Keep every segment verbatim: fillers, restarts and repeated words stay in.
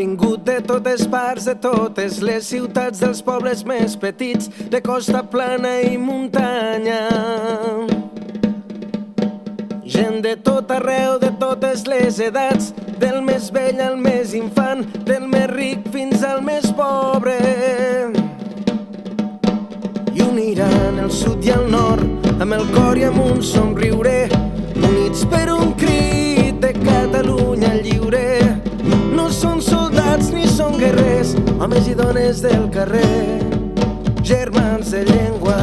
Vingut de totes parts, de totes les ciutats, dels pobles més petits, de costa plana i muntanya. Gent de tot arreu, de totes les edats, del més vell al més infant, del més ric fins al més pobre. I uniran el sud i el nord amb el cor i amb un somriure, units per un crit de Catalunya lliure. No són soldats ni són guerrers, homes i dones del carrer, germans de llengua.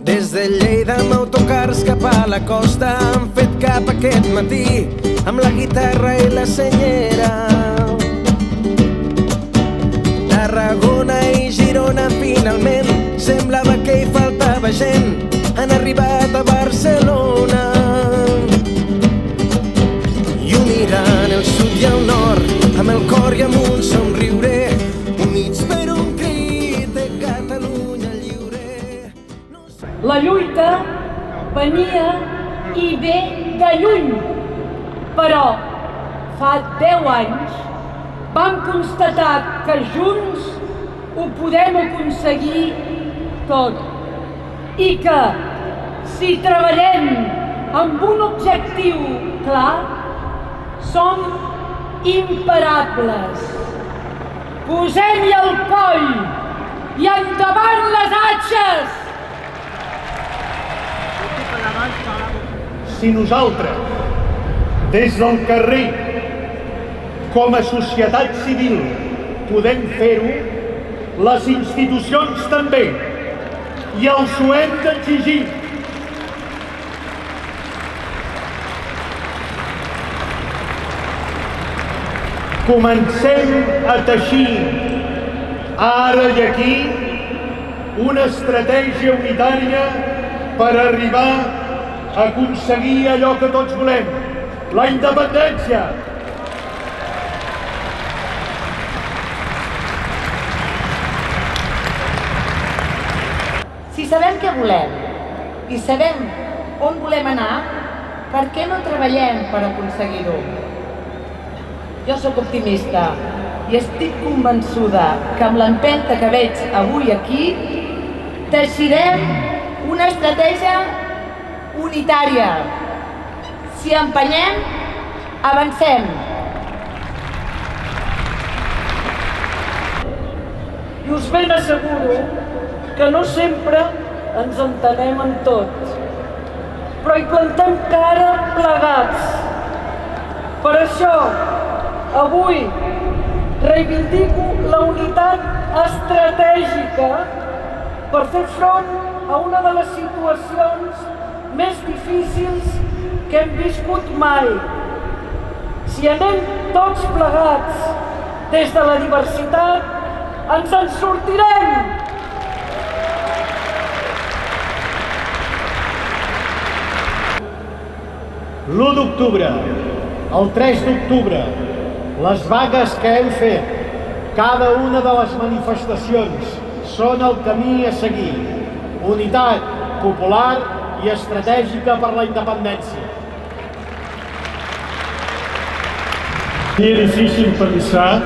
Des de Lleida amb autocars cap a la costa han fet cap aquest matí amb la guitarra i la senyera. Tarragona i Girona finalment semblava que hi faltava gent, han arribat a Barcelona. I uniran el sud i el nord amb el cor i amb un somriure, units per un crit de Catalunya lliure. La lluita venia i ve de lluny, però fa deu anys vam constatar que junts ho podem aconseguir tot i que, si treballem amb un objectiu clar, som imparables. Posem-hi el coll i endavant les atxes! Si nosaltres, des del carrer, com a societat civil, podem fer-ho, les institucions també, i els ho hem d'exigir. Comencem a teixir, ara i aquí, una estratègia unitària per arribar a aconseguir allò que tots volem, la independència! Si sabem què volem i sabem on volem anar, per què no treballem per aconseguir-ho? Jo sóc optimista i estic convençuda que amb l'empenta que veig avui aquí, teixirem una estratègia unitària. Si empenyem, avancem. I us ben asseguro que no sempre ens entenem en tot, però hi plantem cara plegats. Per això, avui reivindico la unitat estratègica per fer front a una de les situacions més difícils que hem viscut mai. Si anem tots plegats des de la diversitat, ens en sortirem! L'u d'octubre, el tres d'octubre, les vagues que hem fet, cada una de les manifestacions són el camí a seguir. Unitat popular i estratègica per la independència. Seria difícil pensar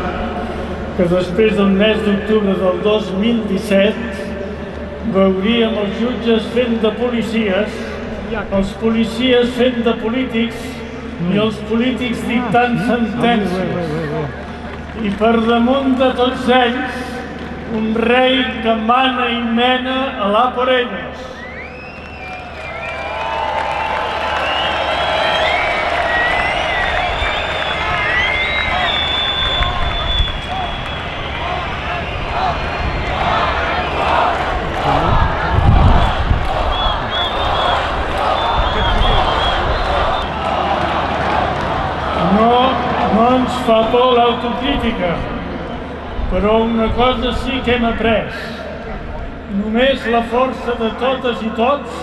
que després del mes d'octubre del dos mil disset veuríem els jutges fent de policies, els policies fent de polítics i els polítics dictant sentències. I per damunt de tots ells, un rei que mana i mena a la por ellos. No, no ens fa por l'autocrítica, però una cosa sí que hem après. Només la força de totes i tots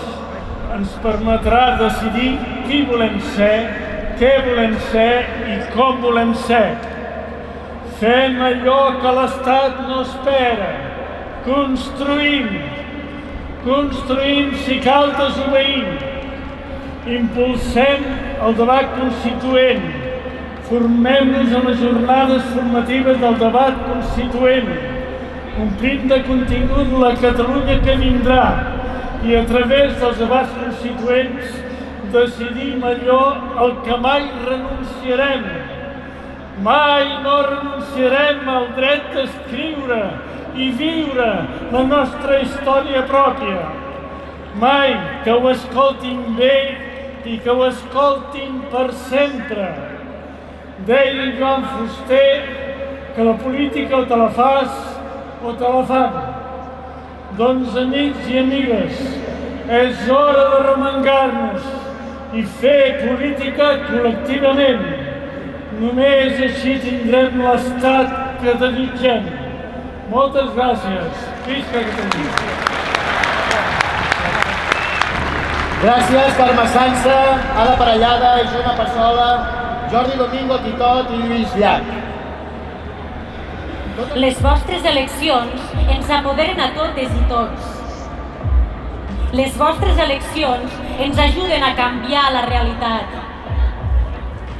ens permetrà decidir qui volem ser, què volem ser i com volem ser. Fem allò que l'Estat no espera. Construïm. Construïm, si cal, desobeïm. Impulsem el debat constituent. Formem-nos en les jornades formatives del debat constituent, omplint de contingut la Catalunya que vindrà i, a través dels debats constituents, decidim allò al que mai renunciarem. Mai no renunciarem al dret d'escriure i viure la nostra història pròpia. Mai, que ho escoltin bé i que ho escoltin per sempre. Deia Joan Fuster que la política o te la fas o te la fan. Doncs, amics i amigues, és hora de remengar-nos i fer política col·lectivament. Només així tindrem l'estat que desitgem. Moltes gràcies. Visca Catalunya! Gràcies, Carme Sansa, Ada Parellada, Isona Passola, Jordi Domingo Titot i Lluís Llach. Les vostres eleccions ens apoderen a totes i tots. Les vostres eleccions ens ajuden a canviar la realitat.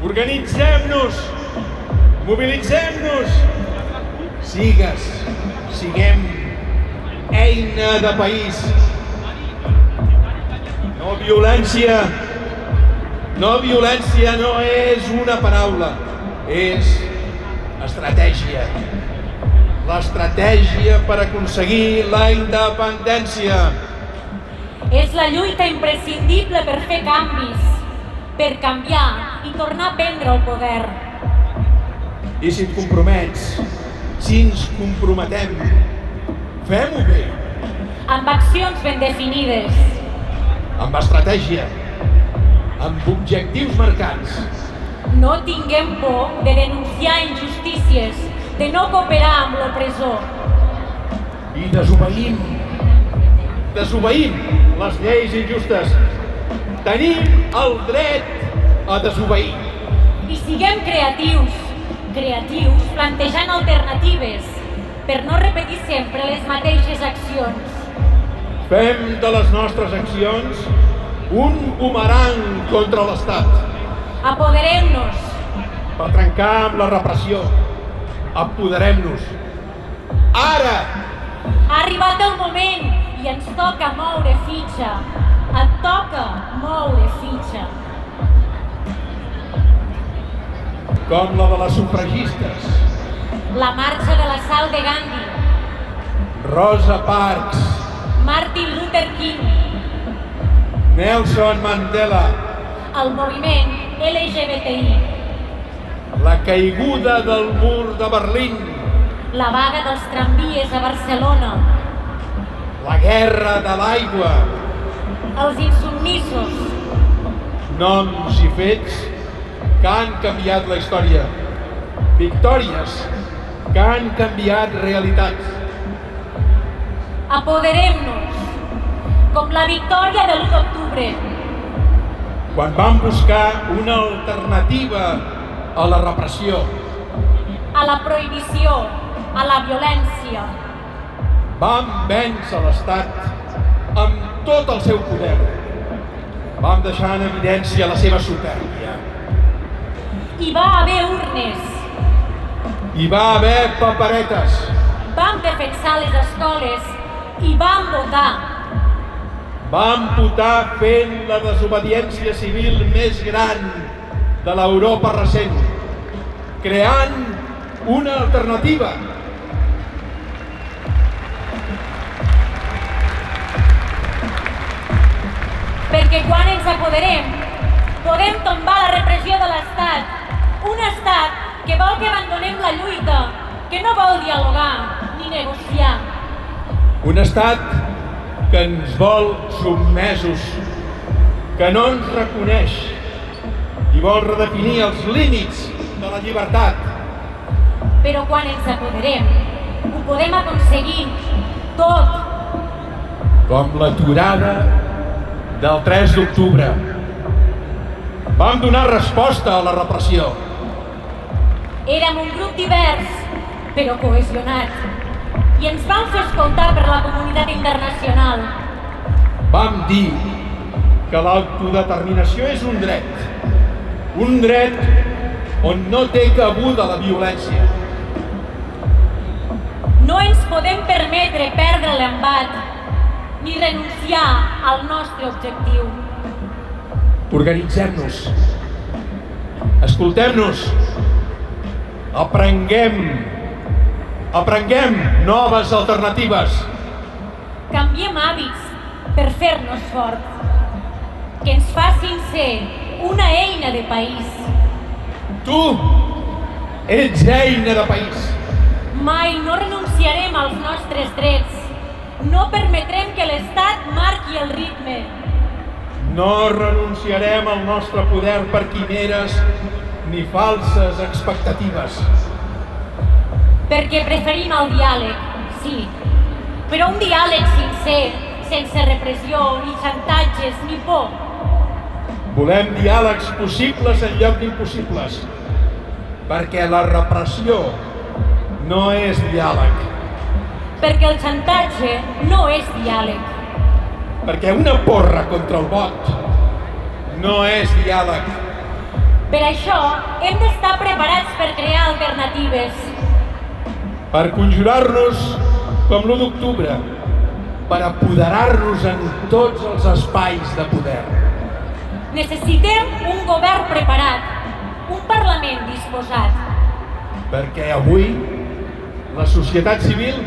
Organitzem-nos! Mobilitzem-nos! Sigues, siguem eina de país. No violència, no violència no és una paraula, és estratègia. L'estratègia per aconseguir la independència. És la lluita imprescindible per fer canvis, per canviar i tornar a prendre el poder. I si et compromets, si ens comprometem, fem-ho bé. Amb accions ben definides. Amb estratègia, amb objectius marcats. No tinguem por de denunciar injustícies, de no cooperar amb l'opressor. I desobeïm, desobeïm les lleis injustes. Tenim el dret a desobeir. I siguem creatius, creatius plantejant alternatives per no repetir sempre les mateixes accions. Fem de les nostres accions un bumerang contra l'Estat. Apoderem-nos. Per trencar amb la repressió, apoderem-nos. Ara! Ha arribat el moment i ens toca moure fitxa. Et toca moure fitxa. Com la de les sufragistes. La marxa de la Sal de Gandhi. Rosa Parks. Martin Luther King. Nelson Mandela. El moviment L G B T I. La caiguda del mur de Berlín. La vaga dels tramvies a Barcelona. La guerra de l'aigua. Els insubmisos. Noms i fets que han canviat la història. Victòries que han canviat realitats. Apoderem-nos, com la victòria de l'u d'octubre. Quan vam buscar una alternativa a la repressió. A la prohibició, a la violència. Vam vèncer l'Estat amb tot el seu poder. Vam deixar en evidència la seva supèrbia. Hi va haver urnes. Hi va haver paperetes. Vam defensar les escoles i vam votar. Vam votar fent la desobediència civil més gran de l'Europa recent, creant una alternativa. Perquè quan ens apoderem, podem tombar la repressió de l'Estat, un Estat que vol que abandonem la lluita, que no vol dialogar ni negociar. Un Estat que ens vol sotmesos, que no ens reconeix i vol redefinir els límits de la llibertat. Però quan ens apoderem, ho podem aconseguir tot. Com l'aturada del tres d'octubre. Vam donar resposta a la repressió. Érem un grup divers, però cohesionat, i ens vam fer escoltar per la comunitat internacional. Vam dir Que l'autodeterminació és un dret, un dret on no té cabuda la violència. No ens podem permetre perdre l'embat ni renunciar al nostre objectiu. Organitzem-nos, escoltem-nos, aprenguem, aprenguem noves alternatives. Canviem hàbits per fer-nos forts, que ens facin ser una eina de país. Tu ets eina de país. Mai no renunciarem als nostres drets. No permetrem que l'Estat marqui el ritme. No renunciarem al nostre poder per quimeres ni falses expectatives. Perquè preferim el diàleg, sí, però un diàleg sincer, sense repressió, ni xantatges, ni por. Volem diàlegs possibles en lloc d'impossibles, perquè la repressió no és diàleg. Perquè el xantatge no és diàleg. Perquè una porra contra el vot no és diàleg. Per això hem d'estar preparats per crear alternatives. Per conjurar-nos com l'u d'octubre, per apoderar-nos en tots els espais de poder. Necessitem un govern preparat, un parlament disposat. Perquè avui, la societat civil,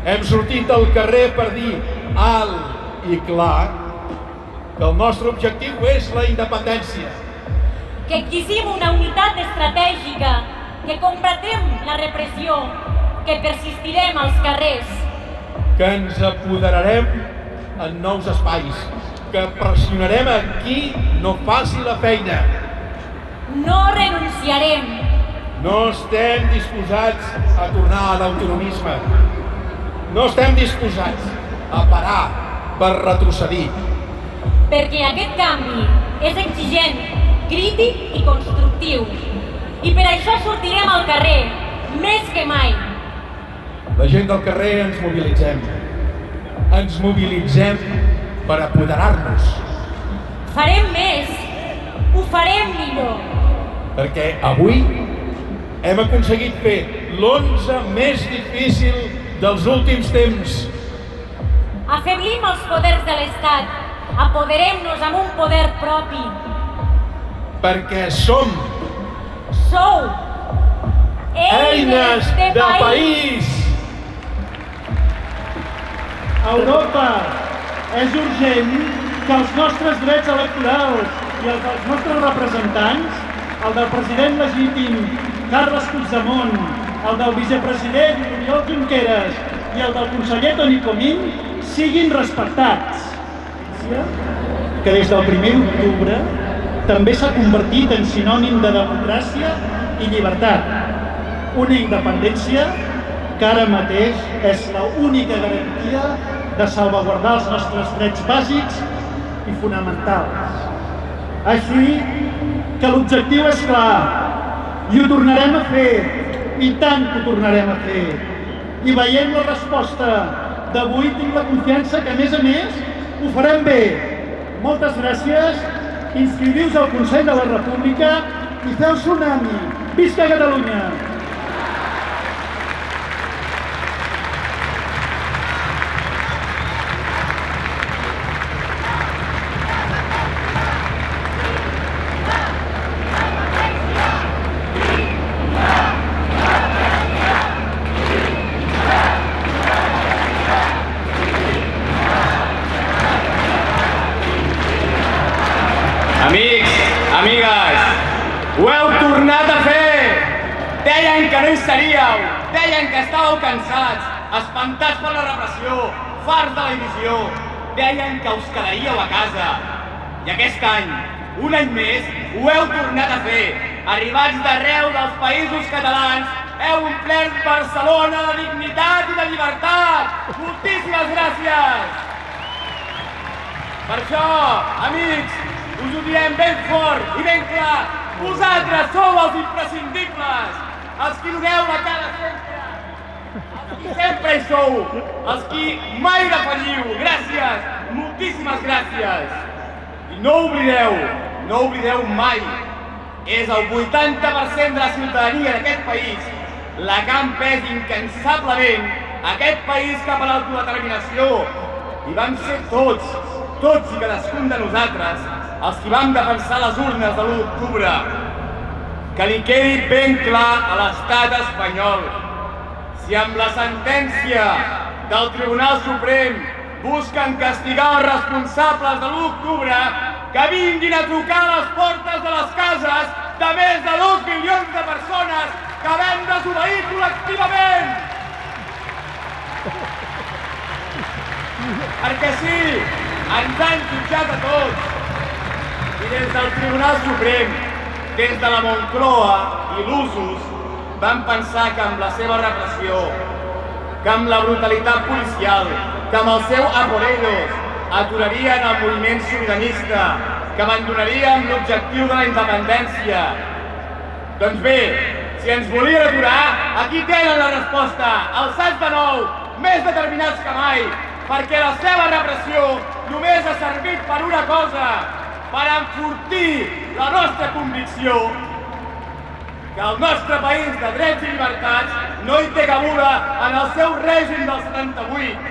hem sortit al carrer per dir alt i clar que el nostre objectiu és la independència. Que exigim una unitat estratègica, que combatem la repressió, que persistirem als carrers. Que ens apoderarem en nous espais, que pressionarem a qui no faci la feina. No renunciarem. No estem disposats a tornar a l'autonomisme. No estem disposats a parar per retrocedir. Perquè aquest canvi és exigent, crític i constructiu. I per això sortirem al carrer, més que mai. La gent del carrer ens mobilitzem. Ens mobilitzem per apoderar-nos. Farem més. Ho farem millor. Perquè avui hem aconseguit fer l'onze més difícil dels últims temps. Afeblim els poders de l'Estat. Apoderem-nos amb un poder propi. Perquè som Sou eines de país. A Europa és urgent que els nostres drets electorals i els dels nostres representants, el del president legítim Carles Puigdemont, el del vicepresident Oriol Junqueras i el del conseller Toni Comín, siguin respectats. Que des del primer d'octubre també s'ha convertit en sinònim de democràcia i llibertat. Una independència que ara mateix és l'única garantia de salvaguardar els nostres drets bàsics i fonamentals. Així que l'objectiu és clar, i ho tornarem a fer, i tant que ho tornarem a fer. I veient la resposta d'avui, tinc la confiança que, a més a més, ho farem bé. Moltes gràcies, inscriviu-vos al Consell de la República i feu tsunami. Visca Catalunya! Amics, amigues, ho heu tornat a fer! Deien que no hi seríeu, deien que estàveu cansats, espantats per la repressió, farts de la divisió, deien que us quedaríeu a casa. I aquest any, un any més, ho heu tornat a fer. Arribats d'arreu dels Països Catalans, heu omplert Barcelona de dignitat i de llibertat. Moltíssimes gràcies! Per això, amics, us ho diem ben fort i ben clar, vosaltres sou els imprescindibles, els qui doneu la cara sempre, els qui sempre hi sou, els qui mai defalliu. Gràcies, moltíssimes gràcies. I no oblideu, no oblideu mai, és el vuitanta per cent de la ciutadania d'aquest país la que ha empès incansablament aquest país cap a l'autodeterminació. I vam ser tots, tots i cadascun de nosaltres, els qui vam defensar les urnes de l'u d'octubre. Que li quedi ben clar a l'estat espanyol: si amb la sentència del Tribunal Suprem busquen castigar els responsables de l'u d'octubre, que vinguin a trucar a les portes de les cases de més de dos milions de persones que vam desobeir col·lectivament. Perquè sí, ens han jutjat a tots. I des del Tribunal Suprem, des de la Moncloa il·lusos, van pensar que amb la seva repressió, que amb la brutalitat policial, que amb el seu a por ellos aturarien el moviment sobiranista, que abandonarien l'objectiu de la independència. Doncs bé, si ens volien aturar, aquí tenen la resposta, alçats de nou, més determinats que mai, perquè la seva repressió només ha servit per una cosa, per enfortir la nostra convicció que el nostre país de drets i llibertats no hi té cabuda en el seu règim del setanta-vuit.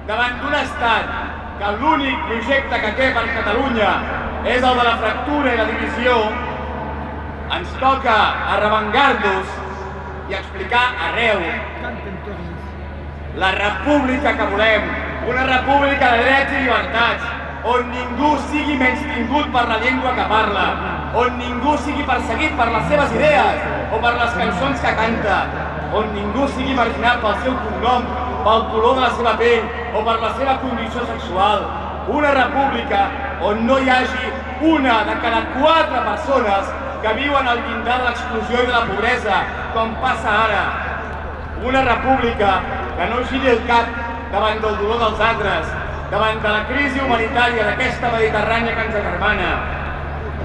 Davant d'un estat que l'únic projecte que té per Catalunya és el de la fractura i la divisió, ens toca arremangar-nos i explicar arreu la república que volem, una república de drets i llibertats, on ningú sigui menystingut per la llengua que parla, on ningú sigui perseguit per les seves idees o per les cançons que canta, on ningú sigui marginat pel seu cognom, pel color de la seva pell o per la seva condició sexual. Una república on no hi hagi una de cada quatre persones que viuen al llindar de l'exclusió i de la pobresa, com passa ara. Una república que no giri el cap davant del dolor dels altres, davant de la crisi humanitària d'aquesta Mediterrània que ens agermana.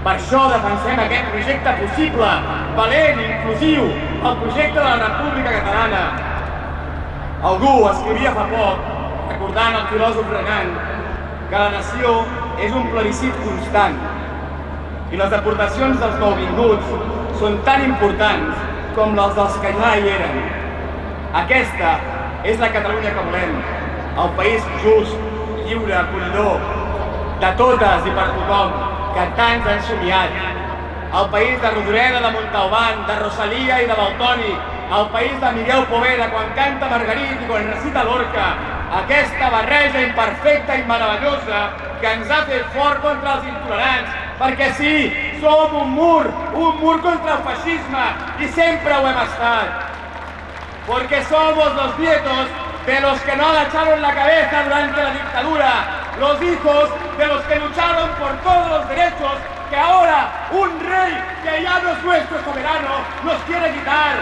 Per això defensem aquest projecte possible, valent, inclusiu, el projecte de la República Catalana. Algú escrivia fa poc, recordant el filòsof Renan, que la nació és un plebiscit constant i les aportacions dels nouvinguts són tan importants com les dels que ja hi eren. Aquesta és la Catalunya que volem, el país just, lliure, acollidor, de totes i per tothom, que tants han somiat. El país de Rodoreda, de Montalban, de Rosalia i de Valtònyc, el país de Mireia Poveda quan canta Margarit i quan recita Lorca, aquesta barreja imperfecta i meravellosa que ens ha fet fort contra els intolerants, perquè sí, som un mur, un mur contra el feixisme, i sempre ho hem estat. Porque somos los nietos de los que no agacharon la cabeza durante la dictadura, los hijos de los que lucharon por todos los derechos que ahora un rey que ya no es nuestro soberano nos quiere quitar.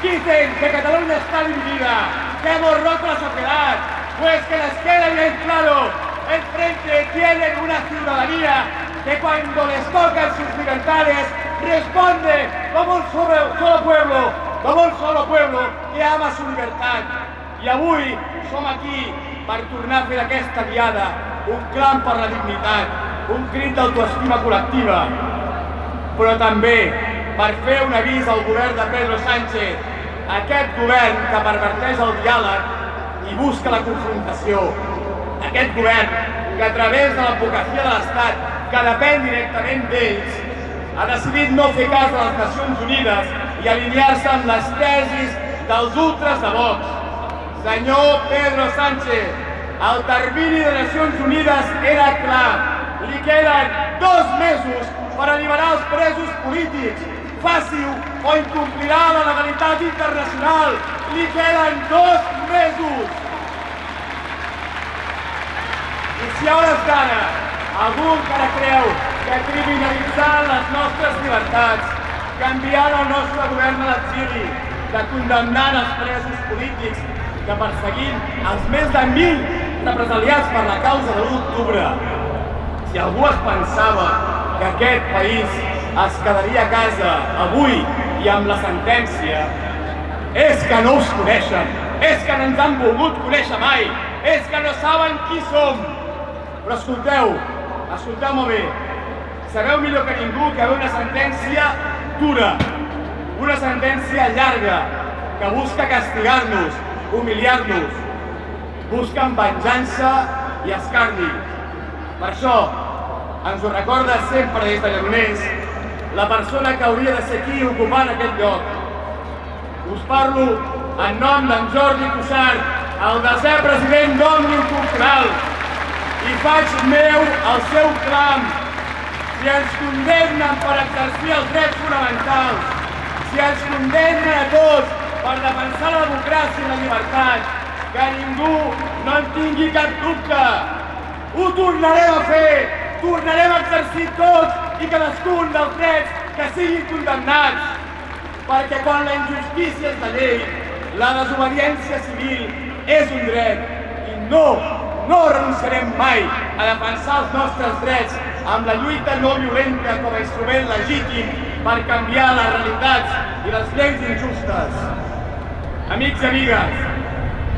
Dicen que Cataluña está dividida, que hemos roto la sociedad. Pues que les quede bien claro, enfrente tienen una ciudadanía que cuando les tocan sus libertades responde como un solo, solo pueblo, como un solo pueblo que ama su libertad. I avui som aquí per tornar a fer d'aquesta diada un clam per la dignitat, un crit d'autoestima col·lectiva, però també per fer un avís al govern de Pedro Sánchez, aquest govern que perverteix el diàleg i busca la confrontació, aquest govern que a través de l'advocacia de l'Estat, que depèn directament d'ells, ha decidit no fer cas de les Nacions Unides i alinear-se amb les tesis dels ultres de Vox. Senyor Pedro Sánchez, el termini de Nacions Unides era clar. Li queden dos mesos per alliberar els presos polítics. Faci-ho o incomplirà la legalitat internacional. Li queden dos mesos. I si a hores d'ara algú encara creu que criminalitzant les nostres llibertats, que enviant el nostre govern a l'exili, que condemnant els presos polítics, que perseguint els més de mil represaliats per la causa de l'u d'octubre, si algú es pensava que aquest país es quedaria a casa avui i amb la sentència, és que no us coneixen, és que no ens han volgut conèixer mai, és que no saben qui som. Però escolteu, Escolteu-me bé. Sabeu millor que ningú que hi ha una sentència dura, una sentència llarga, que busca castigar-nos, humiliar-nos. Busquen venjança i escarni. Per això ens ho recorda sempre des de Lledoners la persona que hauria de ser aquí ocupant aquest lloc. Us parlo en nom d'en Jordi Cuixart, el desè president d'Òmnium Cultural, i faig meu el seu clam. Si ens condemnen per exercir els drets fonamentals, si ens condemnen a tots per defensar la democràcia i la llibertat, que ningú no en tingui cap dubte. Ho tornarem a fer, tornarem a exercir tots i cadascun dels drets que siguin condemnats. Perquè quan la injustícia és la llei, la desobediència civil és un dret. I no, no renunciarem mai a defensar els nostres drets amb la lluita no violenta com a instrument legítim per canviar les realitats i les lleis injustes. Amics i amigues,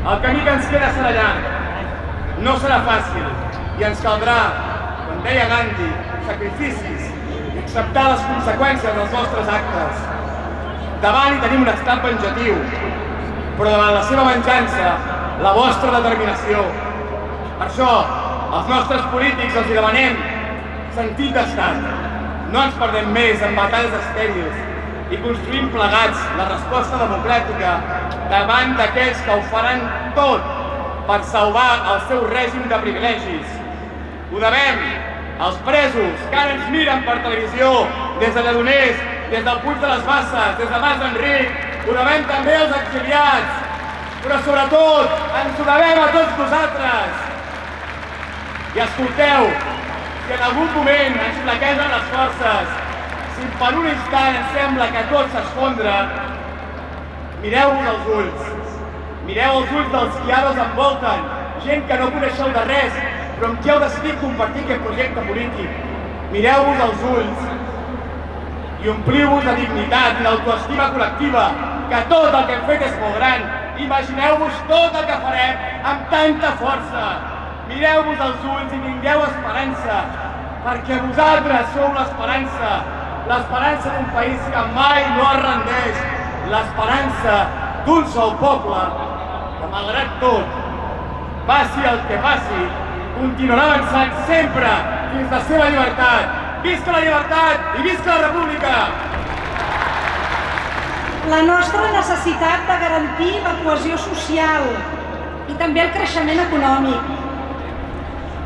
el camí que ens queda serà llarg, no serà fàcil i ens caldrà, com deia Gandhi, sacrificis i acceptar les conseqüències dels nostres actes. Davant hi tenim un estat venjatiu, però davant la seva venjança, la vostra determinació. Per això, als nostres polítics els hi demanem sentit d'estat. No ens perdem més en batalles estèrils i construïm plegats la resposta democràtica davant d'aquells que ho faran tot per salvar el seu règim de privilegis. Ho devem als presos que ara ens miren per televisió, des de Lledoners, des del Puig de les Basses, des de Mas d'Enric. Ho devem també als exiliats, però sobretot ens ho devem a tots vosaltres. I escolteu, si en algun moment ens flaquegen les forces, si per un instant ens sembla que tot s'esfondra, mireu-vos als ulls. Mireu els ulls dels qui ara us envolten, gent que no coneixeu de res, però amb qui heu decidit compartir aquest projecte polític. Mireu-vos als ulls i ompliu-vos de dignitat i d'autoestima col·lectiva, que tot el que hem fet és molt gran. Imagineu-vos tot el que farem amb tanta força. Mireu-vos als ulls i tingueu esperança, perquè vosaltres sou l'esperança, l'esperança d'un país que mai no es rendeix, l'esperança d'un sol poble que, malgrat tot, passi el que passi, continuarà avançant sempre fins la seva llibertat. Visca la llibertat i visca la República! La nostra necessitat de garantir la cohesió social i també el creixement econòmic.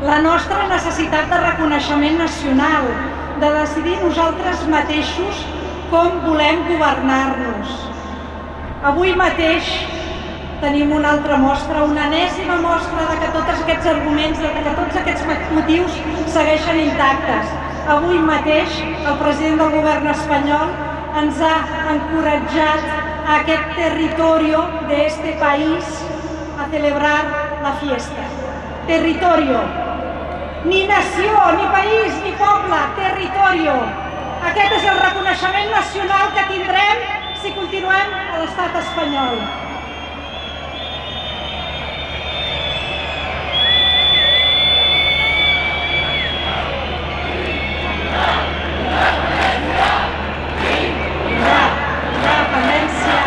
La nostra necessitat de reconeixement nacional, de decidir nosaltres mateixos com volem governar-nos. Avui mateix tenim una altra mostra, una enèsima mostra de que tots aquests arguments, de que tots aquests ma-, motius segueixen intactes. Avui mateix el president del govern espanyol ens ha encoratjat a aquest territorio de este país a celebrar la fiesta. Territorio. Ni nació, ni país, ni poble. Territorio. Aquest és el reconeixement nacional que tindrem si continuem a l'estat espanyol. Independència.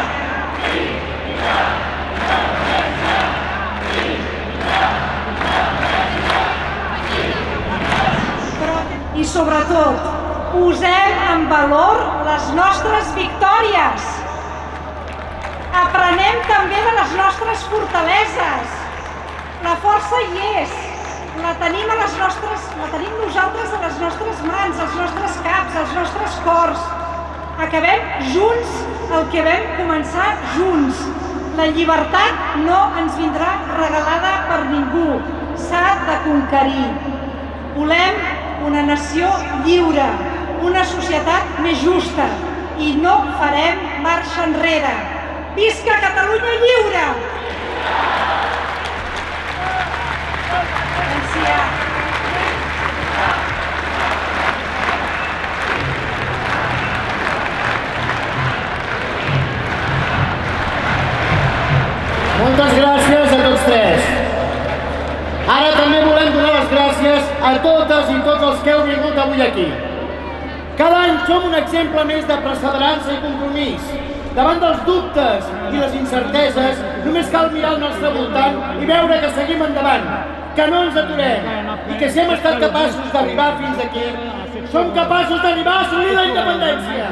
I sobretot, posem en valor les nostres victòries. Aprenem també de les nostres fortaleses. La força hi és. La tenim a les nostres, la tenim nosaltres a les nostres mans, als nostres caps, als nostres cors. Acabem junts el que vam començar junts. La llibertat no ens vindrà regalada per ningú. S'ha de conquerir. Volem una nació lliure, una societat més justa i no farem marxa enrere. Visca Catalunya lliure! Gràcies. Moltes gràcies a tots tres. Ara també volem donar les gràcies a totes i tots els que heu vingut avui aquí. Cada any som un exemple més de perseverança i compromís. Davant dels dubtes i les incerteses, només cal mirar al nostre voltant i veure que seguim endavant, que no ens aturem i que, si hem estat capaços d'arribar fins aquí, som capaços d'arribar a assolir la independència.